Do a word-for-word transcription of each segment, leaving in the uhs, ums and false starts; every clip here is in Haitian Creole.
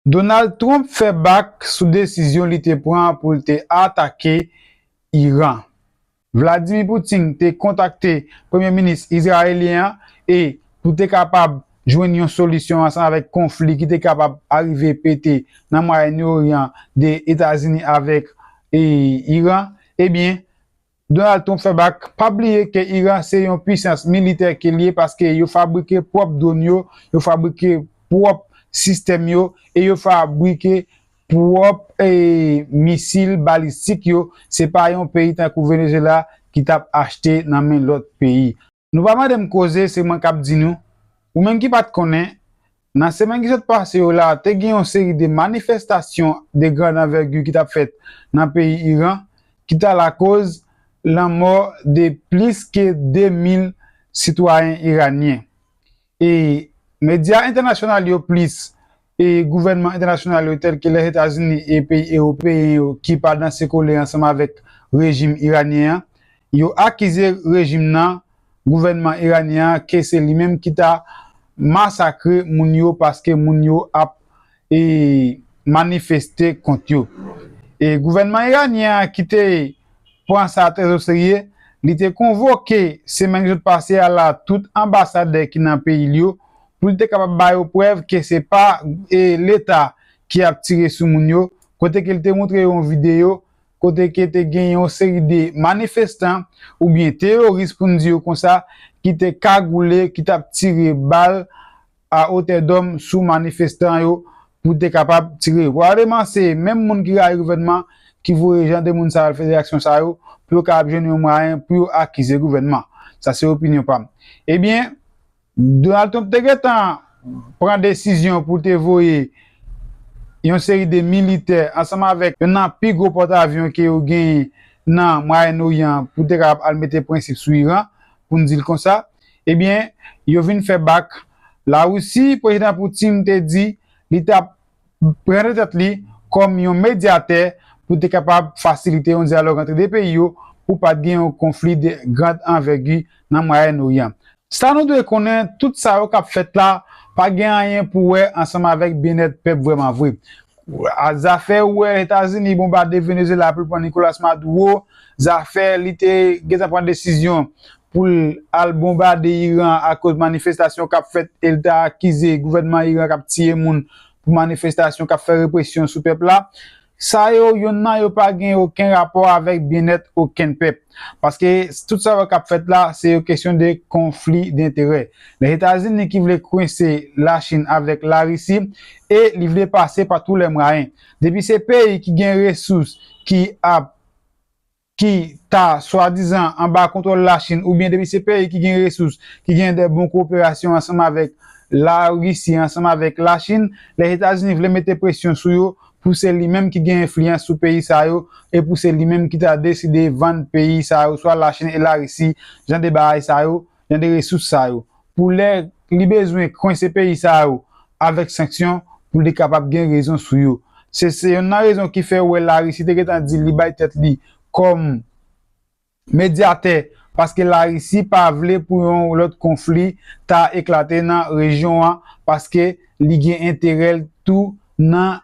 Donald Trump fè bak sou desizyon li te pran pou l te atake Iran. Vladimir Putin te kontakte premye minis izrayelyen an e pou te kapab jwenn yon solisyon ansanm avèk konfli ki te kapab arive pete nan Mwayen Oryan de Etazini avèk e, Iran. Ebyen, Donald Trump fè bak, pa bliye ke Iran se yon pwisans militè ke l ye paske yo fabrike pwòp dwòn yo, yo fabrike pwòp sistèm yo e yo fabrike pwòp e, misil balistik yo. Se pa yon peyi tankou Venezuela ki t ap achte nan men lòt peyi. Nou pa mande m koze, se mwen k ap di nou. Ou menm ki pa t konnen, nan semèn ki sot pase yo la, te gen yon seri de manifestasyon de grande envergure ki t ap fèt nan peyi Iran, ki ta lakoz lanmò de plis ke de mil sitwayen iranyen. E medya entènasyonal yo plis e gouvènman entènasyonal yo tèl ke Lèzetazini e peyi ewopeyen yo ki pa danse kole ansanm avèk rejim iranyen an, yo akize rejim nan, gouvènman iranyen an, ke se li menm ki ta masakre moun yo paske moun yo ap e, manifeste kont yo. E gouvènman iranyen an ki te pran sa trè o serye, li te konvoke semèn ki sot pase a la tout anbasadè ki nan peyi l yo pou li te kapab ba yo prèv ke se pa e, Leta ki ap tire sou moun yo, kote ke li te montre yo yon videyo kote ke te gen yon seri de manifestan oubyen teyoris pou n di yo konsa ki te kagoule, ki t ap tire bal a otè dòm sou manifestan yo pou te kapab tire. Pwobableman se menm moun ki rayi gouvènman ki voye jan de moun sa yo al fè de aksyon sa yo pou yo kapab jwenn yon mwayen pou yo akize gouvènman. Sa se opinyon pa m. Ebyen, Donald Trump te gentan pran desizyon pou te voye yon seri de militè ansanm avèk youn nan pi gwo pòtavyon ke yo genyen nan Mwayen Oryan pou te kapab al mete prensip sou Iran, pou n di l konsa. Ebyen, yo vin fè bak. Larisi, prezidan Putin te di li t ap pran nan tèt li kòm yon medyatè pou te kapab fasilite yon dyalòg antre de peyi yo pou pa t gen yon konfli de grand anvègi nan Mwayen Oryan. Sa nou dwe konnen, tout sa yo k ap fèt la pa gen anyen pou wè ansanm avèk byennèt pèp vrèman vre. A, zafè ou wè Etazini bonbade Venezuela pou l pran Nicolas Maduro, zafè li te gentan pran desizyon pou l al bonbade Iran akoz manifestasyon k ap fèt e l ta akize gouvènman Iran k ap tiye moun pou manifestasyon k ap fè represyon sou pèp la. Sa yo, yonn nan yo pa gen okenn rapò avèk byennèt okenn pèp. Paske tout sa yo k ap fèt la, se yon kesyon de konfli denterè. Lèzetazini ki vle kwense Lachin avèk Larisi e li vle pase pa tou lè mwayen. Depi se peyi ki gen resous ki ap ki ta swadizan anba kontwòl Lachin oubyen depi se peyi ki gen resous, ki gen de bon koperasyon ansanm avèk Larisi, ansanm avèk Lachin, Lèzetazini vle mete presyon sou yo pou se li menm ki gen enfliyans sou peyi sa yo e pou se li menm ki ta deside vann peyi sa yo, swa Lachin e Larisi, jan de bagay sa yo, jan de resous sa yo. Pou lè li bezwen kwense peyi sa yo avèk sanksyon pou li kapab gen rezon sou yo. Se, se youn nan rezon ki fè ou wè Larisi te gentan di li bay tèt li kòm medyatè, paske Larisi pa vle pou yon lòt konfli ta eklate nan rejyon an, paske li gen enterè l tou nan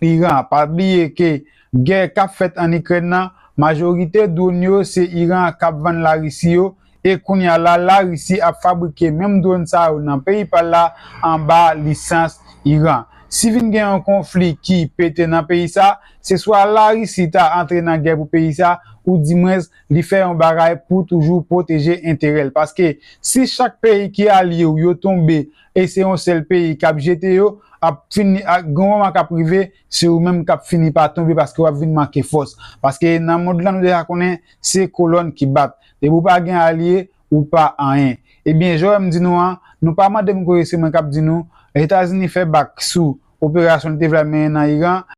Iran. Pa bliye ke gè k ap fèt ann Ikrèn nan, majorite dwòn yo se Iran k ap vann Larisi yo, e kounye a la, Larisi ap fabrike menm dwòn sa yo nan peyi pa l la anba lisans Iran. Si vin gen yon konfli ki pete nan peyi sa, se swa Larisi ta antre nan gè pou peyi sa, oudimwens li fè yon bagay pou toujou pwoteje enterè l. Paske si chak peyi ki alye w yo tonbe e se yon sèl peyi k ap jete yo, ap fini, a, gen yon moman k ap rive, se ou menm k ap fini pa tonbe paske w ap vin manke fòs. Paske nan mond lan nou deja konnen se kolòn ki bat. Depi w pa gen alye, ou pa anyen. Ebyen, jan w wè m di nou an, nou pa mande m koze, se mwen k ap di nou, Etazini fè bak sou operasyon li te vle al mennen nan Iran,